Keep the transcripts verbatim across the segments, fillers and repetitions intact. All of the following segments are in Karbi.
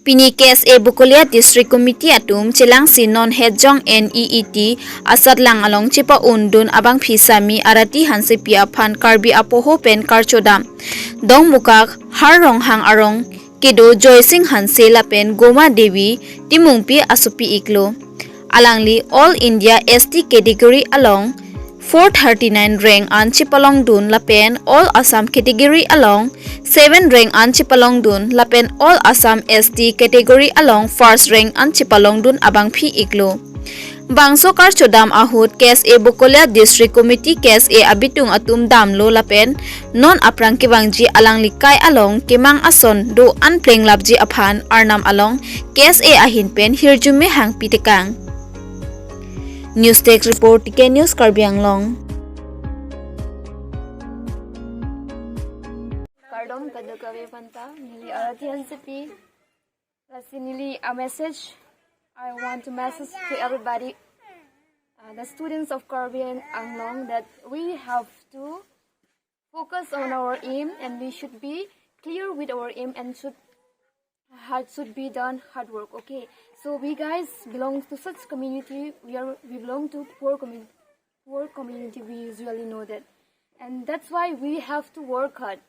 Pini K S A Bokolia District Committee atum chelangsi non hetjong N E E T asatlang along chepa-un dun abangphi sami Arati Hansepi aphan Karbi apoho pen karchodam. Dongmukak Har Ronghang arong kedo Joysing Hanse lapen Goma Devi Timungpi asopi iklo. Alangli All India S T category along four thirty-nine rank an chepalongdun lapen All Assam category along seven rank an chepalongdun lapen All Assam S T category along first rank an chepalongdun abangphi iklo. Bangso karchodam ahut K S A Bokolia District Committee K S A abitung atum damlo lapen non aphrang kevangji alangli kai along kemang ason do-an plenglapji aphan Arnam along K S A ahin pen hirjume hangpi tekang. News Desk Report, T K News Karbi Anglong. Kardom kadokave aphanta, neli Arati Hansepi. Lasi neli a message I want to message to everybody, uh, the students of Karbi Anglong, that we have to focus on our aim and we should be clear with our aim and should hard should be done hard work. Okay, so we guys belong to such community. We are we belong to poor community. Poor community, we usually know that, and that's why we have to work hard.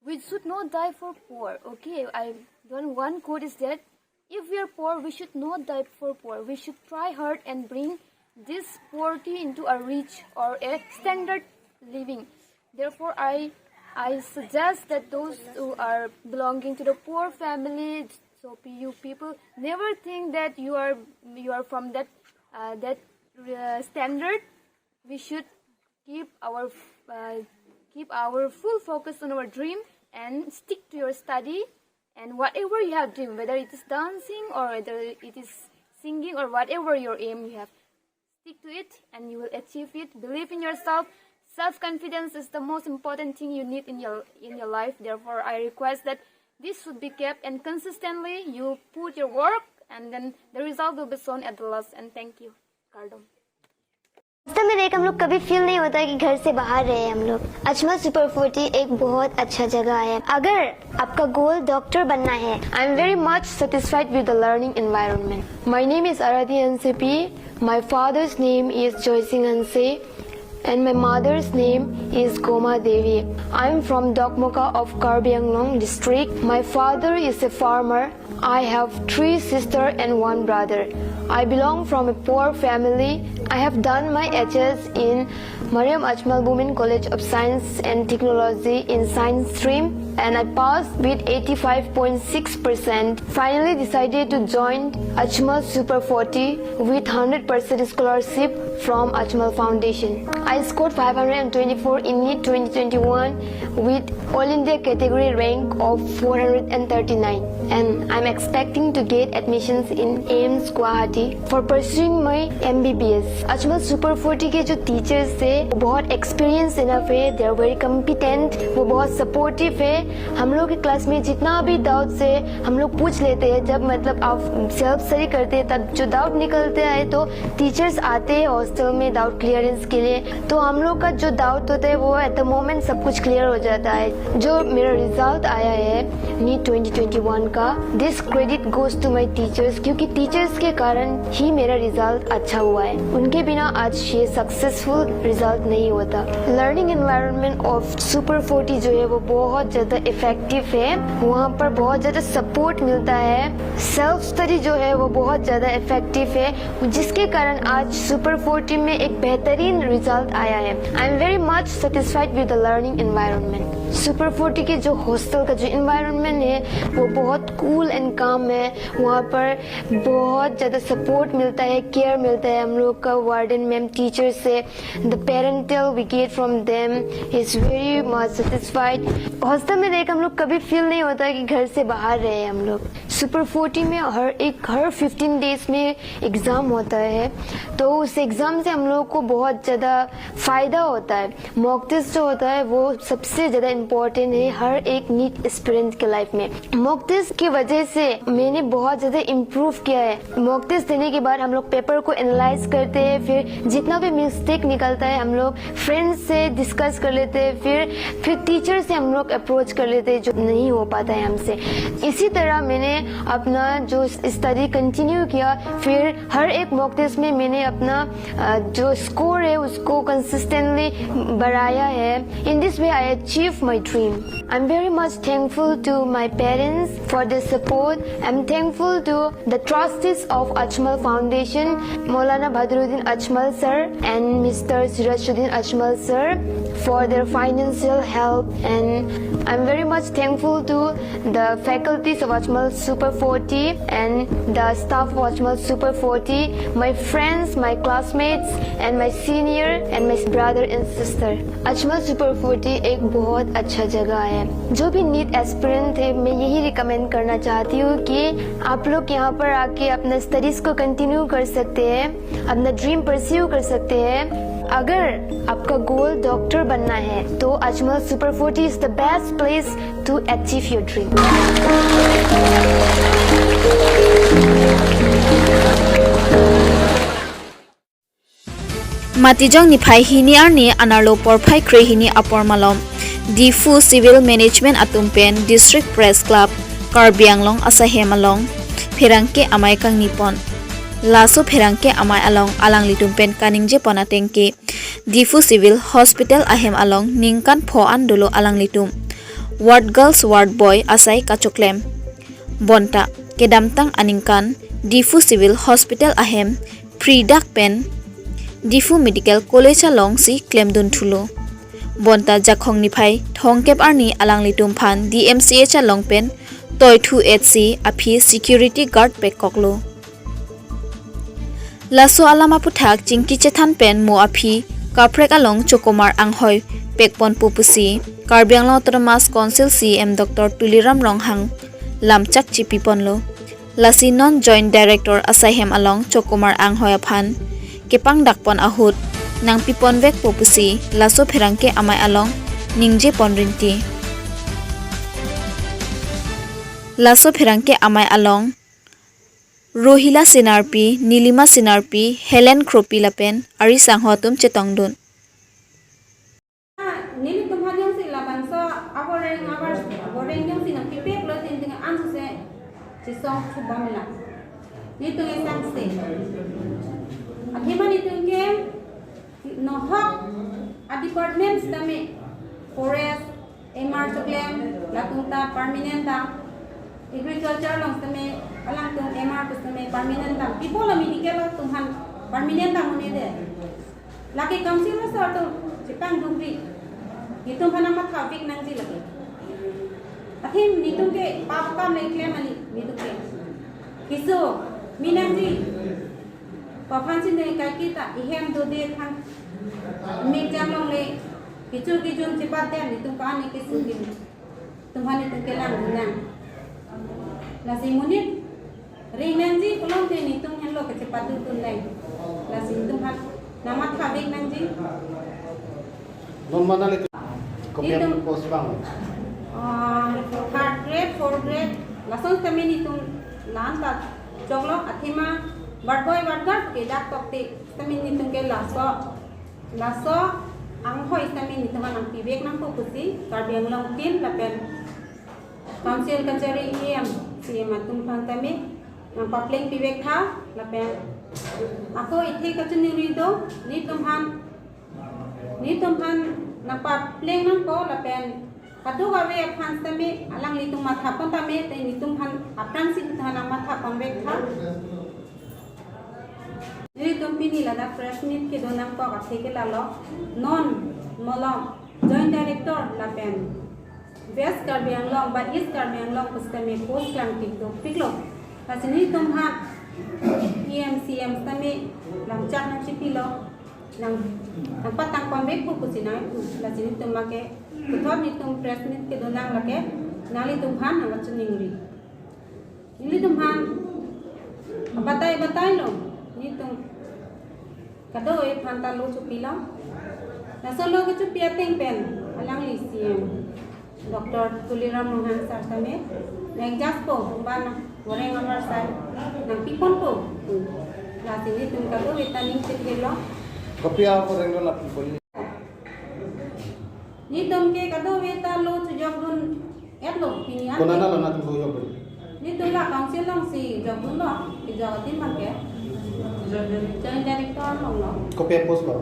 We should not die for poor. Okay, I don't one quote is that if we are poor, we should not die for poor. We should try hard and bring this poverty into a rich or a standard living. Therefore, I I suggest that those who are belonging to the poor family, so you people never think that you are you are from that uh, that uh, standard. We should keep our uh, keep our full focus on our dream and stick to your study and whatever you have dream, whether it is dancing or whether it is singing or whatever your aim you have, stick to it and you will achieve it. Believe in yourself. Self confidence is the most important thing you need in your in your life. Therefore, I request that this should be kept and consistently you put your work and then the result will be shown at the last. And thank you. Kardom. वास्तव में देख हम लोग कभी फील नहीं होता कि घर से बाहर रहे हम लोग। अजमल सुपर फोर्टी एक बहुत अच्छा जगह है। अगर आपका गोल डॉक्टर बनना है, I am very much satisfied with the learning environment. My name is Aradhi Hansepi. My father's name is Joy Singh Hanse and my mother's name is Goma Devi. I am from Dokmoka of Karbi Anglong district. My father is a farmer. I have three sisters and one brother. I belong from a poor family. I have done my H S in Mariam Ajmal Women College of Science and Technology in Science stream and I passed with eighty-five point six percent. Finally decided to join Ajmal Super forty with hundred percent scholarship from Ajmal Foundation. I scored five hundred twenty-four in NEET twenty twenty-one with All India category rank of four hundred thirty-nine and I'm expecting to get admissions in AIIMS Guwahati for pursuing my M B B S. Ajmal Super forty के जो टीचर्स थे वो बहुत experience enough है, they are very competent, वो बहुत सपोर्टिव है। हम लोग के क्लास में जितना भी डाउट्स है हम लोग पूछ लेते हैं। जब मतलब आप सेल्फ स्टडी करते हैं तब जो डाउट निकलते हैं तो टीचर्स आते हैं हॉस्टल में डाउट क्लियरेंस के लिए। तो हम लोग का जो डाउट होता है वो एट द मोमेंट सब कुछ क्लियर हो जाता है। जो मेरा रिजल्ट आया है NEET twenty twenty-one का, this credit goes to my teachers, क्योंकि टीचर्स के कारण ही मेरा रिजल्ट अच्छा हुआ है। उनके बिना आज ये सक्सेसफुल रिजल्ट नहीं होता। Learning environment of super forty जो है वो बहुत ज़्यादा इफेक्टिव है। वहाँ पर बहुत ज़्यादा सपोर्ट मिलता है। सेल्फ स्टडी जो है वो बहुत ज़्यादा इफेक्टिव है, जिसके कारण आज सुपर फोर्टी में एक बेहतरीन रिजल्ट आया है। I am very much satisfied with the learning environment. Super forty के जो हॉस्टल का जो इन्वायरमेंट है वो बहुत कूल एंड काम है। वहाँ पर बहुत ज़्यादा सपोर्ट मिलता है, केयर मिलता है हम लोग का वार्डन मैम, टीचर से। The parental we get from them is very much satisfied. Hostel में रह के हम लोग कभी फील नहीं होता कि घर से बाहर रहे हम लोग। सुपर फोर्टी में हर एक हर फिफ्टीन डेज में एग्ज़ाम होता है, तो उस एग्ज़ाम से हम लोग को बहुत ज़्यादा फ़ायदा होता है। मॉक टेस्ट जो होता है वो सबसे ज़्यादा इम्पोर्टेंट है हर एक नीट एस्पिरेंट के लाइफ में। मॉक टेस्ट की वजह से मैंने बहुत ज़्यादा इम्प्रूव किया है। मॉक टेस्ट देने के बाद हम लोग पेपर को एनालाइज करते हैं, फिर जितना भी मिस्टेक निकलता है हम लोग फ्रेंड्स से डिस्कस कर लेते हैं, फिर फिर टीचर से हम लोग अप्रोच कर लेते हैं जो नहीं हो पाता है हमसे। इसी तरह मैंने अपना जो स्टडी कंटिन्यू किया, फिर हर एक मॉक टेस्ट में मैंने अपना अ, जो स्कोर है उसको कंसिस्टेंटली बढ़ाया है। In this way I achieve my dream. I'm very much thankful to my parents for their support. I'm thankful to the trustees of Ajmal Foundation, Maulana Badruddin Ajmal sir and Mister Sirajuddin Ajmal sir for their financial help, and I'm very much thankful to the faculties of Ajmal Super forty and the staff of Ajmal Super forty, my friends, my classmates, and my senior and my brother and sister. Ajmal Super forty एक बहुत अच्छा जगह है। जो भी NEET aspirant है, मैं यही रिकमेंड करना चाहती हूँ कि आप लोग यहाँ पर आके अपना स्टडीज को कंटिन्यू कर सकते हैं, अपना ड्रीम परस्यू कर सकते हैं। अगर आपका गोल डॉक्टर बनना है तो Ajmal Super forty is the best place to achieve your dream. Matijong niphai hini arni anerlo porphai krehini apor malom Diphu Civil Management atum pen District Press Club Karbi Anglong asaihem along pherangke amei kangnipon. Laso pherangke amei along alanglitum pen kaningjepon atengke Diphu Civil Hospital ahem along ningkan pho an dolo alanglitum. Ward girls, ward boy asai kachoklem. Bonta kedamtang aningkan Diphu Civil Hospital ahem phri dak pen Diphu Medical College alongsi klemdun thulo. Bonta Jakhong niphai thomkep arni alanglitum aphan D M C H along pen toithu etsi aphi security guard pekkoklo. Laso alam aputhak chingki chethan pen mo aphi kaprek along chokomar anghoi pekponpo pusi Karbi Anglong Autonomous Council C E M Doctor Tuliram Ronghang lamchak chipiponlo. Lasi non Joint Director asaihem along chokomar anghoi aphan kepangdakpon ahut nangpiponvekpo pusi laso pherangke amei along ningjepon rinti. Laso pherangke amei along Rohila Sinarpi, Nilima Sinarpi, Helen Kropi lapen ari sangho atum chetongdun. Nelitum aphan jongsi labangso aboreng abar aboreng jongsi nangpipeklo tin ting an suse chisong chubom la. Nelitum esang se. Athema nelitum ke nohok a department sitame forest, M R choklem, latum ta permanent dam, agriculture along sitame alangtum M R pu sitame permanent dam. People a medical atum aphan permanent dam un-e det. Lake council asor atum chepangdukri. Nelitum aphan nangmathavek nangji lake. Athema nelitum ke pap kam le klem kali nelitum ke. Keso mi nangji. Paphan si ne kaiketa ehem dode thang. Mek jam longle. Kecho kejun chepat den nelitum aphan ne keso kejun. Nelitum aphan nelitum kelang dunang. Lasi monit ring nangji pulote nelitum henlo kachepatdun nang. Lasi nelitum aphan nangmathavek nangji. Non mana le kopi nelitum post bang. Ah, third grade, fourth grade, lason sitame nelitum la-an ta choklo athema ward boy ward girl ke dak tokte sitame nelitum ke laso, laso anghoi sitame nelitum aphan nangpivek nangpo pusi Karbi Anglong tin lapen Council kachari E M, C E M atum aphan tame nangpapleng pivek tha lapen ako ithe kachiningri do, nelitum aphan, nelitum aphan nangpapleng nangpo lapen kadokave aphan sitame alanglitum mathapon tame te nelitum aphan aphrangsi nelitum aphan nangmathaponvek tha. Nelitum pini ladak press meet kedo nangkok athe ke lalo, non malom Joint Director lapen West Karbi Anglong ba East Karbi Anglong pu sitame post klang tik dopiklo. Lasi nelitum aphan E M C E M sitame lamchak nangchipilo. Nang, nangpatangponvekpo pusi nangpu. Lasi nelitum make puthot nelitum press meet kedo nang lake nanglitum aphan nangkachiningri. Nelitum aphan abatai batailo, nelitum kadokave aphan ta lo chopilo. Laso lo kechopi ateng pen alangli C E M Doctor Tuliram Ronghang sir tame nang jaspo ban wareng amar sai nangpiponpo. Lasi nelitum kadokave ta ning chit gelo. Kopi a wareng lo na pipon? Nelitum ke kadokave ta lo chojokdun etlo pini an. Konat lo nangtum lo jokdun? Nelitum la council alongsi jokdunlo, kejok adim abang ke. Joint director along lo. Kopi a post lo?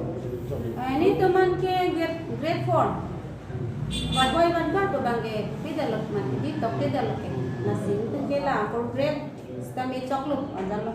Eh, nelitum abang ke grade, grade four. Vadboi vadbar abang ke pidalok mati, di tok pidalok ke. Lasi nelitum ke la four grade sitame choklo, ajalo.